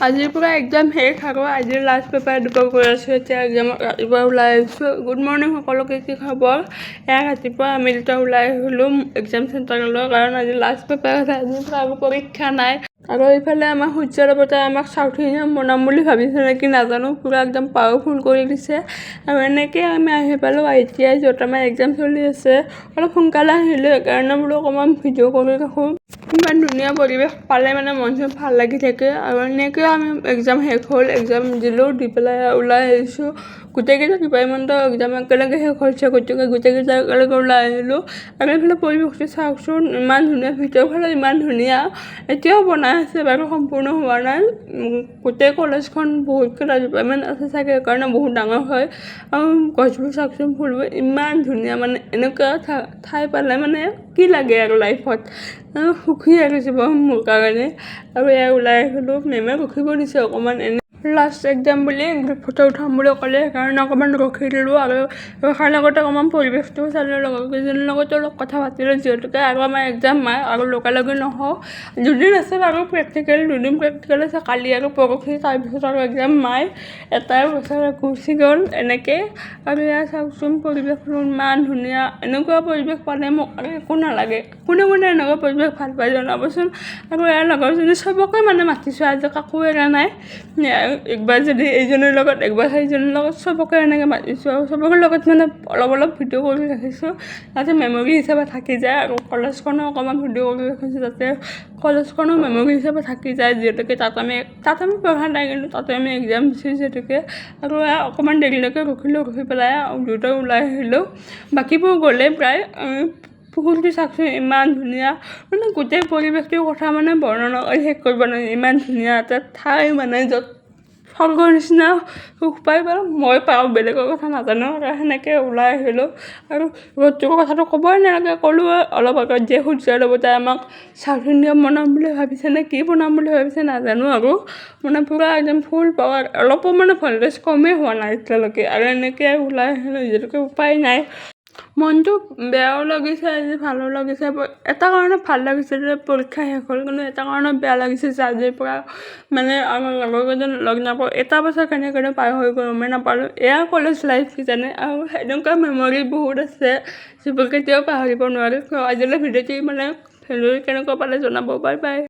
আজিৰ পৰা এক্সাম শেষ আৰু আজিৰ লাষ্ট পেপাৰ দিব গৈ আছোঁ। এতিয়া এক্সামত ৰাতিপুৱা ওলাই আহিছোঁ। গুড মৰ্ণিং সকলোকে, কি খবৰ? এয়া ৰাতিপুৱা আমি দুটা ওলাই আহিলোঁ এক্সাম চেণ্টাৰলৈ, কাৰণ আজি লাষ্ট পেপাৰ আছে। আজিৰ পৰা আৰু পৰীক্ষা নাই। আৰু এইফালে আমাৰ সূৰ্য দেৱতাই আমাক চাউথ ইণ্ডিয়ান বনাম বুলি ভাবিছে নেকি নাজানো, পূৰা একদম পাৱাৰফুল কৰি দিছে। আৰু এনেকৈ আমি আহি পালোঁ আইটিআই, য'ত আমাৰ এক্সাম চলি আছে। অলপ সোনকালে আহিলোঁ, সেইকাৰণে বোলো অকণমান ভিডিঅ' কৰি ৰাখোঁ। ইমান ধুনীয়া পৰিৱেশ পালে মানে মন চন ভাল লাগি থাকে। আৰু এনেকৈ আমি এক্সাম শেষ হ'ল, এক্সাম দিলোঁ, দি পেলাই ওলাই আহিছোঁ। গোটেইকেইটা ডিপাৰ্টমেণ্টৰ এক্সাম একেলগে শেষ হৈছে, গতিকে গোটেইকেইটা একেলগে ওলাই আহিলোঁ। আৰু এইফালে পৰিৱেশটো চাওকচোন, ইমান ধুনীয়া, ভিতৰফালে ইমান ধুনীয়া। এতিয়াও বনাই আছে বাৰু, সম্পূৰ্ণ হোৱা নাই। গোটেই কলেজখন বহুতকেইটা ডিপাৰ্টমেণ্ট আছে চাগে, সেইকাৰণে বহুত ডাঙৰ হয়। আৰু গছবোৰ চাওকচোন, ফুলবোৰ ইমান ধুনীয়া। মানে এনেকুৱা ঠাই পালে মানে কি লাগে আৰু লাইফত, সুখী আৰু জীৱন মোৰ কাৰণে। আৰু এয়া ওলাই আহিলোঁ, মেমে ৰখিব দিছে অকণমান। এনে লাষ্ট এক্সাম বুলি গ্ৰুপ ফটো উঠাম বুলি ক'লে, সেইকাৰণে অকণমান ৰখি দিলোঁ। আৰু ৰখাৰ লগতে অকণমান পৰিৱেশটোও চালোঁ, লগৰ কেইজনীৰ লগতো অলপ কথা পাতিলোঁ, যিহেতুকে আৰু আমাৰ এক্সাম নাই আৰু লগালগি নহওঁ। 2 দিন আছে বাৰু প্ৰেক্টিকেল, 2 দিন প্ৰেক্টিকেল আছে, কালি আৰু পৰহি। তাৰপিছত আৰু এক্সাম নাই। এটাই বছৰ গুচি গ'ল এনেকৈ। আৰু এয়া চাওকচোন, পৰিৱেশটো ইমান ধুনীয়া। এনেকুৱা পৰিৱেশ পালে মোক আৰু একো নালাগে। কোনে কোনে এনেকুৱা পৰিৱেশ ভাল পায় জনাবচোন। আৰু ইয়াৰ লগৰজনী চবকে মানে মাতিছোঁ আজি, কাকো এৰা নাই। একবাৰ যদি এইজনীৰ লগত, একবাৰ সেইজনীৰ লগত, চবকে এনেকৈ মাতিছোঁ। আৰু চবৰে লগত মানে অলপ অলপ ভিডিঅ' কৰি ৰাখিছোঁ, যাতে মেমৰি হিচাপে থাকি যায়। আৰু কলেজখনো অকণমান ভিডিঅ' কৰি ৰাখিছোঁ, যাতে কলেজখনো মেমৰি হিচাপে থাকি যায়, যিহেতুকে তাত আমি পঢ়া নাই, কিন্তু তাতে আমি এক্সাম দিছোঁ যিহেতুকে। আৰু অকণমান দেৰিলৈকে ৰখিলোঁ, ৰখি পেলাই দুয়োটা ওলাই আহিলোঁ। বাকীবোৰ গ'লেই প্ৰায়। পুখুৰীটো চাওকচোন, ইমান ধুনীয়া। মানে গোটেই পৰিৱেশটোৰ কথা মানে বৰ্ণনা কৰি শেষ কৰিব নোৱাৰি। ইমান ধুনীয়া এটা ঠাই, মানে য'ত স্বৰ্গৰ নিচিনা সুখ পাই বাৰু মই পাওঁ, বেলেগৰ কথা নাজানো। আৰু সেনেকৈ ওলাই আহিলোঁ। আৰু ৰ'দটোৰ কথাটো ক'বই নালাগে, ক'লোৱে অলপ আগত যে সূৰ্য দেৱতাই আমাক চাউথ ইণ্ডিয়ান বনাম বুলি ভাবিছে নে কি বনাম বুলি ভাবিছে নাজানো। আৰু মানে পূৰা একদম ফুল পাৱাৰ, অলপো মানে ভল্টেজ কমেই হোৱা নাই এতিয়ালৈকে। আৰু এনেকৈ ওলাই আহিলোঁ, যিহেতুকে উপায় নাই। মনটো বেয়াও লাগিছে আজি, ভালো লাগিছে। এটা কাৰণত ভাল লাগিছে যে পৰীক্ষা শেষ হ'ল, কিন্তু এটা কাৰণত বেয়া লাগিছে যে আজিৰ পৰা মানে আমাৰ লগৰকেইজন লগ নাপাওঁ। এটা বছৰ কেনেকৈ পাৰ হৈ গ'ল গমেই নাপালোঁ। এয়া কলেজ লাইফ কিজানি। আৰু সেনেকুৱা মেমৰি বহুত আছে, যিবোৰ কেতিয়াও পাহৰিব নোৱাৰোঁ। আজিলৈ ভিডিঅ'টি মানে ভিডিঅ' কেনেকুৱা পালে জনাব। Bye bye.